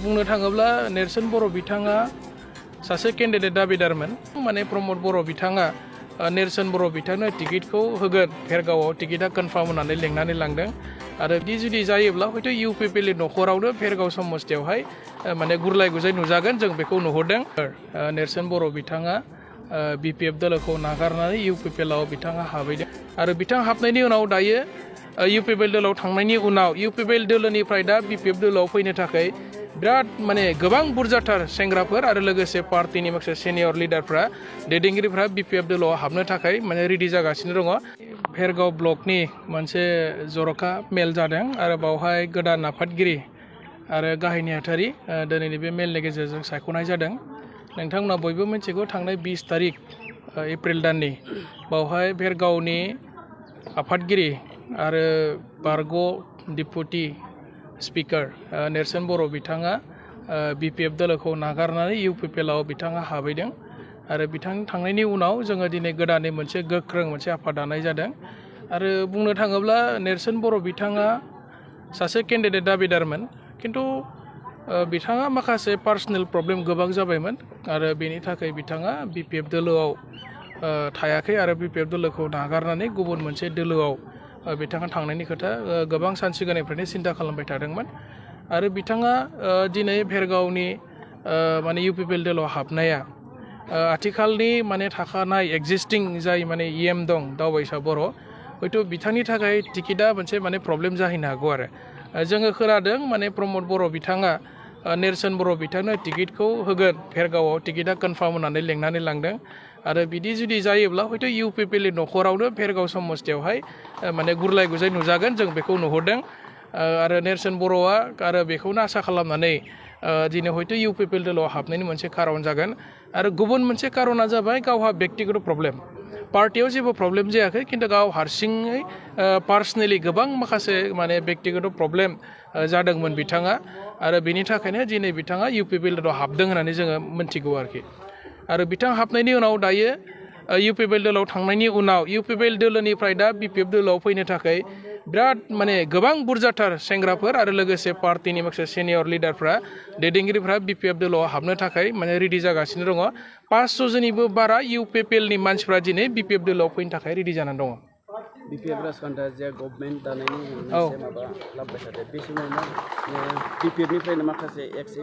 बुंनो थाङोब्ला नेरसोन बर' बिथाङा सासे केन्डिडेट दाबिदारमोन माने प्रमद बर' बिथाङा नेरसोन बर' बिथांनो टिकेटखौ होगोन भेरगावआव टिकेटआ कनफार्म होनानै लेंनानै लांदों आरो बिदि जुदि जायोब्ला हयथ' इउपिपिएलनि नख'रावनो भेरगाव समस्थियावहाय माने गुरलाय गुजाय नुजागोन जों बेखौ नुहुरदों नेरसोन बर' बिथाङा बिपिएफ दोलोखौ नागारनानै इउपिपिएलआव बिथाङा हाबहैदों आरो बिथां हाबनायनि उनाव दायो इउपिपिएल दोलोआव थांनायनि उनाव इउपिपिएल दोलोनिफ्राय दा बिपिएफ दोलोआव फैनो थाखाय बिराद माने गोबां बुरजाथार सेंग्राफोर आरो लोगोसे पार्टिनि माखासे सिनियर लिडारफ्रा दैदेनगिरिफ्रा बिपिएफ दोलोआव हाबनो थाखाय माने रेडि जागासिनो दङ भेरगाव ब्लकनि मोनसे जर'खा मेल जादों आरो बावहाय गोदान आफादगिरि आरो गाहाय नेहाथारि दिनैनि बे मेलनि गेजेरजों सायख'नाय जादों नोंथांमोना बयबो मिथिगौ थांनाय 20 तारिख एप्रिल दाननि बावहाय भेरगावनि आफादगिरि आरो बारग' डिपुटि स्पिकार नेरसोन बर' बिथाङा बिपिएफ दोलोखौ नागारनानै इउपिपिएलआव बिथाङा हाबहैदों आरो बिथांनि थांनायनि उनाव जोङो दिनै गोदानै मोनसे गोख्रों मोनसे आफाद दानाय जादों आरो बुंनो थाङोब्ला नेरसोन बर' बिथाङा सासे केन्डिडेट दाबिदारमोन खिन्थु बिथाङा माखासे पार्सनेल प्रब्लेम गोबां जाबायमोन आरो बेनि थाखाय बिथाङा बिपिएफ दोलोआव थायाखै आरो बिपिएफ दोलोखौ नागारनानै गुबुन मोनसे दोलोआव बिथाङा थांनायनि खोथा गोबां सान सिगांनिफ्रायनो सिन्था खालामबाय थादोंमोन आरो बिथाङा दिनै भेरगावनि माने इउपिपिएल दोलोआव हाबनाया आथिखालनि माने थाखानाय एक्जिस्टिं जाय माने इएम दं दावबायसा बर' हयथ' बिथांनि थाखाय टिकेटआ मोनसे माने प्रब्लेम जाहैनो हागौ आरो जोङो खोनादों माने प्रमद बर' बिथाङा नेरसोन बर' बिथांनो टिकेटखौ होगोन भेरगावआव टिकेटआ कनफार्म होनानै लेंनानै लांदों आरो बिदि जुदि जायोब्ला हयथ' इउपिपिएलनि नख'रावनो भेरगाव समस्थियावहाय माने गुरलाय गुजाय नुजागोन जों बेखौ नुहुरदों आरो नेरसोन बर'आ आरो बेखौनो आसा खालामनानै दिनै हयथ' इउपिपिएल दोलोआव हाबनायनि मोनसे खारन जागोन आरो गुबुन मोनसे खारना जाबाय गावहा बेक्तिगत प्रब्लेम पार्टियाव जेबो प्रब्लेम जायाखै खिन्थु गाव हारसिङै पार्सनेलि गोबां माखासे माने बेक्तिगत प्रब्लेम जादोंमोन बिथाङा आरो बेनि थाखायनो दिनै बिथाङा इउपिपिएल दोलोआव हाबदों होननानै जोङो मिन्थिगौ आरोखि आरो बिथां हाबनायनि उनाव दायो इउपिपिएल दोलोआव थांनायनि उनाव इउपिपिएल दोलोनिफ्राय दा बिपिएफ दोलोआव फैनो थाखाय बिराद माने गोबां बुरजाथार सेंग्राफोर आरो लोगोसे पार्टिनि माखासे सिनियर लिडारफ्रा दैदेनगिरिफ्रा बिपिएफ दोलोआव हाबनो थाखाय माने रेडि जागासिनो दङ 500 जननिबो बारा इउपिपिएलनि मानसिफ्रा दिनै बिपिएफ दोलोआव फैनो थाखाय रेडि जानानै दङ बिपिएफ राजखान्थिया गभर्नमेन्ट दानायनि मोनसे माबा लाबोबाय थादों बे समावनो बिपिएफनिफ्रायनो माखासे एक्स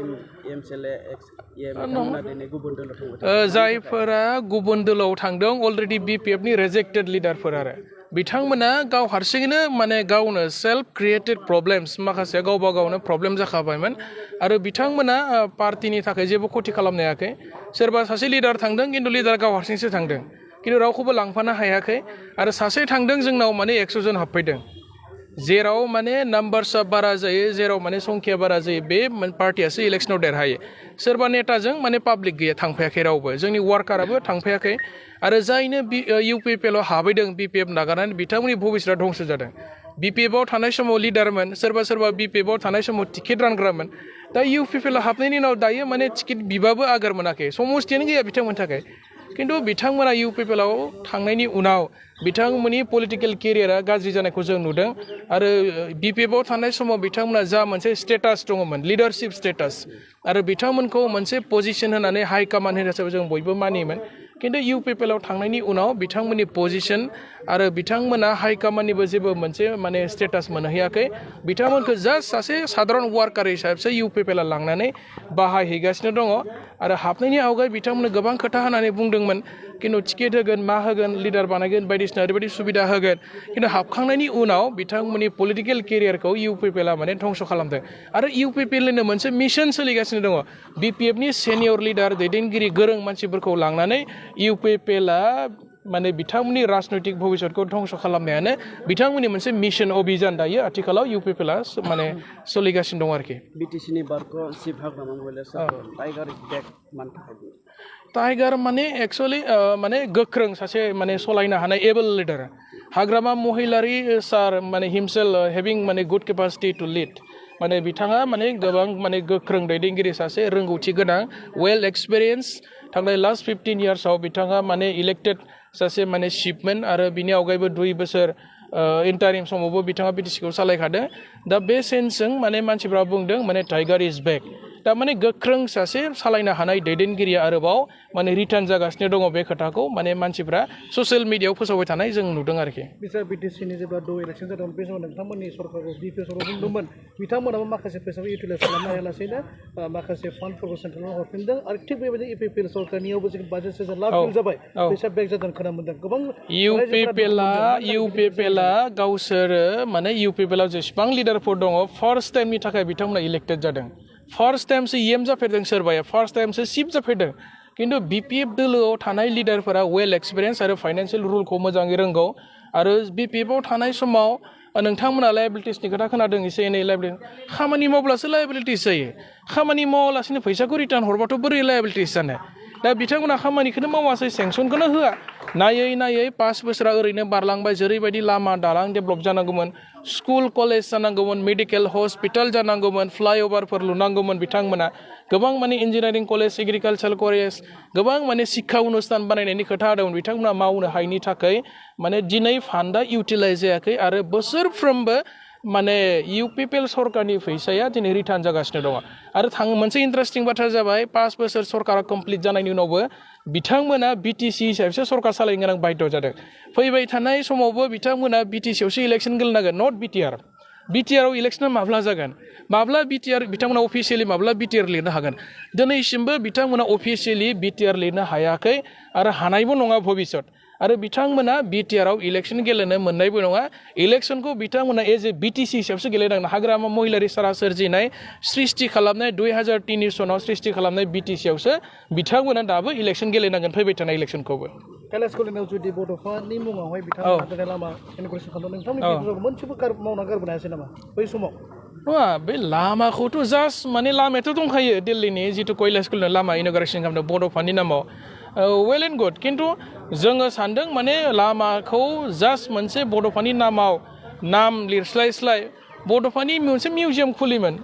एमएलए एक्स बिथांमोना दिनै गुबुन दोलोआव थांबाय जायफोरा गुबुन दोलोआव थांदों अलरेडि बिपिएफनि रेजेक्टेड लिडारफोर आरो बिथांमोना गाव हारसिङैनो माने गावनो सेल्फ क्रिएटेड प्रब्लेम्स माखासे गावबा गावनो प्रब्लेम जाखाबायमोन आरो बिथांमोना पार्टिनि थाखाय जेबो खथि खालामनो हायाखै सोरबा सासे लिडार थांदों खिन्थु लिडार गाव हारसिंसो थांदों खिन्थु रावखौबो लांफानो हायाखै आरो सासे थांदों जोंनाव माने 100 जन हाबफैदों जेराव माने नाम्बार्सआ बारा जायो जेराव माने संख्या बारा जायो बे पार्टियासो इलेक्सनाव देरहायो सोरबा नेताजों माने पाब्लिक गैया थांफायाखै रावबो जोंनि वार्काराबो थांफायाखै आरो जायनो इउपिपिएलआव हाबैदों बिपिएफ नागारनानै बिथांमोननि भबिसतआ धंस जादों बिपिएफआव थानाय समाव लिडारमोन सोरबा बिपिएफआव थानाय समाव टिकेट रानग्रामोन दा इउपिपिएलआव हाबनायनि उनाव दायो माने टिकेट बिबाबो आगार मोनाखै समस्थियानो गैया बिथांमोननि थाखाय खिन्थु बिथांमोना इउपिपिएलआव थांनायनि उनाव बिथांमोननि पलिटिकेल केरियारा गाज्रि जानायखौ जों नुदों आरो बिपिएफआव थानाय समाव बिथांमोना जा मोनसे स्टेटास दङमोन लिडारशिप स्टेटास आरो बिथांमोनखौ मोनसे पजिशन होनानै हाइ कमान्ड हिसाबै जों बयबो मानियोमोन खिन्थु इउपिपिएलआव थांनायनि उनाव बिथांमोननि पजिशन आरो बिथांमोना हाइ कमान्डनिबो जेबो मोनसे माने स्टेटास मोनहैयाखै बिथांमोनखौ जास्ट सासे साधारन वार्कार हिसाबैसो इउपिपिएलआ लांनानै बाहायहैगासिनो दङ आरो हाबनायनि आवगाय बिथांमोननो गोबां खोथा होनानै बुंदोंमोन खिन्थु टिकेट होगोन मा होगोन लिडार बानायगोन बायदिसिना ओरैबायदि सुबिदा होगोन खिन्थु हाबखांनायनि उनाव बिथांमोननि पलिटिकेल केरियारखौ इउपिपिएलआ माने धंस खालामदों आरो इउपिपिएलनिनो मोनसे मिशन सोलिगासिनो दङ बिपिएफनि सिनियर लिडार दैदेनगिरि गोरों मानसिफोरखौ लांनानै इउपिपिएलआ माने बिथांमोननि राजनैतिक भबिसतखौ धंस खालामनायानो बिथांमोननि मोनसे मिशन अभियान दायो आथिखालाव इउपिपिएलआ माने सोलिगासिनो दं आरोखि बिटिसिनि बारग' चिफ हाग्रामा टाइगार बेक मानि थाखाय टाइगार माने एक्सुअलि माने गोख्रों सासे माने सलायनो हानाय एबल लिडार हाग्रामा महिलारि सार माने हिमसेल हेभिं माने गुड केपासिटि टु लिड माने बिथाङा माने गोबां माने गोख्रों दैदेनगिरि सासे रोंगौथि गोनां वेल एक्सपिरियेन्स थांनाय लास्ट 15 इयार्सआव बिथाङा माने इलेक्टेड सासे माने चिफमोन आरो बिनि अनगायैबो 2 बोसोर इन्टारिम समावबो बिथाङा बिटिसिखौ सालायखादों दा बे सेन्सजों माने मानसिफ्रा बुंदों माने टाइगार इज बेक माने गोख्रों सासे सालायनो हानाय दैदेनगिरिया आरोबाव माने रिटार्न जागासिनो दङ बे खोथाखौ माने मानसिफ्रा ससियेल मिडियायाव फोसावबाय थानाय जों नुदों आरोखि बिसार बिटिसिनि जेब्ला इलेक्सन जादोंमोन बे समाव नोंथांमोननि सरकारखौ डिपिएसआव बुंदोंमोन बिथांमोनाबो माखासे फैसाखौ इउटिलाइज खालामनो हायालासेनो माखासे फान्डफोरखौ सेन्ट्रेलाव हरफिनदों आरो थिग बेबायदि इउपिपिएल सरकारनियावबो जों बाजेट सेसन लाभ जाबाय फैसा बेक जादों खोनानो मोनदों गोबां इउपिपिएलआ गावसोरो माने इउपिपिएलआव जेसेबां लिडारफोर दङ फार्स्ट टाइमनि थाखाय बिथांमोना इलेक्टेड जादों फार्स्ट टाइमसो इएम जाफेरदों सोरबाया फार्स्ट टाइमसो चिफ जाफेरदों खिन्थु बिपिएफ दोलोआव थानाय लिडारफोरा वेल एक्सपिरियेन्स आरो फाइनान्सियेल रुलखौ मोजाङै रोंगौ आरो बिपिएफआव थानाय समाव नोंथांमोना लायबिलिटिसनि खोथा खोनादों एसे एनै लायबिलिटि खामानि मावब्लासो लायबिलिटिस जायो खामानि मावालासिनो फैसाखौ रिटार्न हरबाथ' बोरै लायबिलिटिस जानो दा बिथांमोना खामानिखौनो मावासै सेंसनखौनो होआ नायै नायै 5 बोसोरा ओरैनो बारलांबाय जेरैबायदि लामा दालां डेभेलप जानांगौमोन स्कुल कलेज जानांगौमोन मेडिकेल हस्पिटाल जानांगौमोन फ्लाइअभारफोर लुनांगौमोन बिथांमोना गोबां माने इन्जिनियारिं कलेज एग्रिकालचार कलेज गोबां माने शिक्षा अनुष्ठान बानायनायनि खोथा होदोंमोन बिथांमोना मावनो हायैनि थाखाय माने दिनै फान्डा इउटिलाइज जायाखै आरो बोसोरफ्रोमबो माने इउपिपिएल सरकारनि फैसाया दिनै रिटार्न जागासिनो दङ आरो मोनसे इन्टारेस्टिं बाथ्रा जाबाय 5 बोसोर सरकारा कमप्लिट जानायनि उनावबो बिथांमोना बिटिसि हिसाबैसो सरकार सालायनो गोनां बाध्य जादों फैबाय थानाय समावबो बिथांमोना बिटिसियावसो इलेक्सन गेलेनांगोन नट बिटिआरआव इलेक्सना माब्ला जागोन माब्ला बिटिआर बिथांमोना अफिसियेलि माब्ला बिटिआर लिरनो हागोन दिनैसिमबो बिथांमोना अफिसियेलि बिटिआर लिरनो हायाखै आरो हानायबो नङा भबिष्यत आरो बिथांमोना बिटिआरआव इलेक्सन गेलेनो मोननायबो नङा इलेक्सनखौ बिथांमोना एज ए बिटिसि हिसाबसो गेलेनांगोन हाग्रामा महिलारि सारा सोरजिनाय सृष्टि खालामनाय 2003 सनाव सृष्टि खालामनाय बिटिसियावसो बिथांमोना दाबो इलेक्सन गेलेनांगोन फैबाय थानाय इलेक्सनखौबो कैलाश कलेजआव जुदि बड'फानि मुङावहाय बिथांमोना लामा इन'ग्रेसन खालामदों नोंथांमोननि मोनसेबो मावना गारबोनो हायासै नामा बै समाव नङा बे लामाखौथ' जास्ट माने लामायाथ' दंखायो दिल्लीनि जिथु कैलाश कलेजआव लामा इन'ग्रेसन खालामदों बड'फानि नामाव वेल एन्ड गुड खिन्थु जोङो सानदों माने लामाखौ जास्ट मोनसे बड'फानि नामाव नाम लिरस्लायस्लाय बड'फानि मोनसे मिउजियाम खुलिमोन